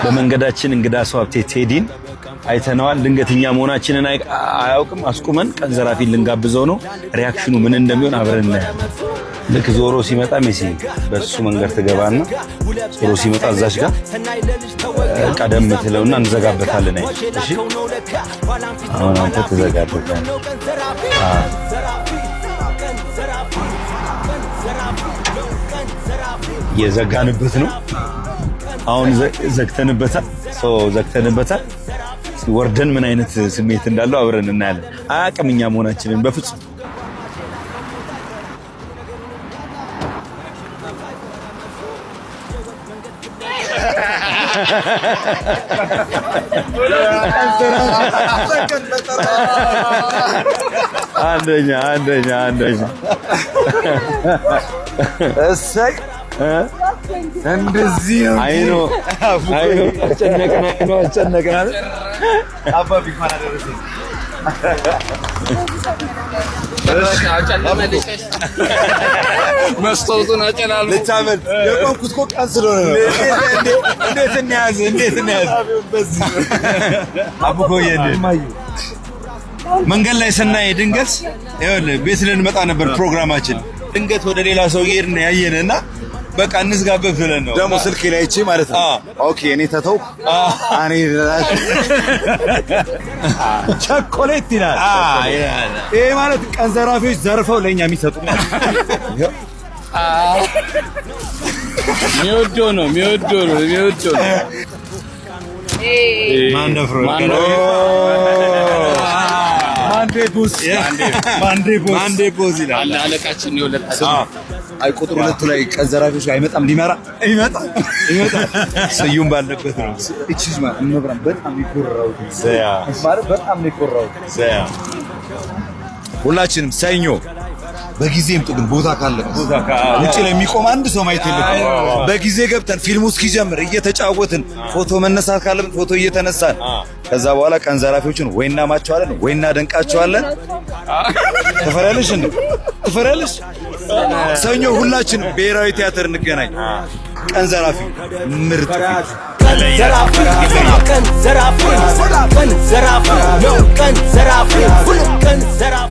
በመንገዳችን እንግዳ ሰው ሀብቴ ቴዲን አይተነዋል። ድንገተኛ መሆናችንን አያውቅም። አስቁመን ቀን ዘራፊን ልንጋብዘው ነው። Reaction ኑ ምን እንደሚሆን አብረን እናያለን። ልክ ዞሮ ሲመጣ ሜሲ በሱ መንገድ ትገባና ዞሮ ሲመጣ እዛች ጋር ቀደም ትለውና እንዘጋበታለን። አይ እሺ፣ አሁን አንተ ትዘጋበታለህ። እየዘጋንበት ነው። አሁን ዘግተንበታል። So ዘግተንበታል። ወርደን ምን አይነት ስሜት እንዳለው አብረን እናያለን። አያውቅም እኛ መሆናችንን በፍጹም። አንደኛ አንደኛ አንደኛ። እሰይ፣ እንደዚህ ነው። አይኖ አይኖ አስጨነቀን፣ አይኖ አስጨነቀን አይደል? አባቢ እንኳን አደረሰኝ። መስታወቱን አጨላልሞ ልታመልጥ የቆምኩት እኮ ቀን ስለሆነ ነው። እንዴት እንያዝ? እንዴት እንያዝ? አቡኮዬ እንዴት መንገድ ላይ ስናይ ድንገት ይኸውልህ ቤት ልንመጣ ነበር ፕሮግራማችን። ድንገት ወደ ሌላ ሰው እየሄድን ያየን እና በቃ እንዝጋበት ብለን ነው። ደግሞ ስልኬ ላይ አይቼ ማለት ነው። Okay፣ እኔ ተተውኩ። እኔ ቸኮሌት ይላል። ይሄ ማለት ቀን ዘራፊዎች ዘርፈው ለእኛ የሚሰጡ ማለት ነው። የሚወደው ነው፣ የሚወደው ነው፣ የሚወደው ነው። ማን ደፍሮ? ማንዴ ቦስ፣ ማንዴ ቦስ፣ ማንዴ ቦስ ይላል። አለ አለቃችን የሁለታችን። አይ ቁጥር ሁለቱ ላይ ቀን ዘራፊዎች አይመጣም፣ ሊመራ ይመጣል ይመጣል። ስዩም ባለበት ነው። እቺ ልጅ ማለት እመብራን በጣም የኮራሁት ማለት በጣም ነው የኮራሁት። ሁላችንም ሰኞ በጊዜ ይምጡ፣ ግን ቦታ ካለ ውጭ ላይ የሚቆም አንድ ሰው ማየት የለብንም። በጊዜ ገብተን ፊልሙ እስኪጀምር እየተጫወትን ፎቶ መነሳት ካለብን ፎቶ እየተነሳን ከዛ በኋላ ቀን ዘራፊዎችን ወይ እናማቸዋለን ወይ እናደንቃቸዋለን። ትፈሪያለሽ እንዴ? ትፈሪያለሽ? ሰኞ ሁላችንም ብሔራዊ ቲያትር እንገናኝ። ቀን ዘራፊ ምርጥ ፊልም። ዘራፊ ቀን ዘራፊ ቀን ዘራፊ ነው ቀን ዘራፊ ቀን ዘራፊ።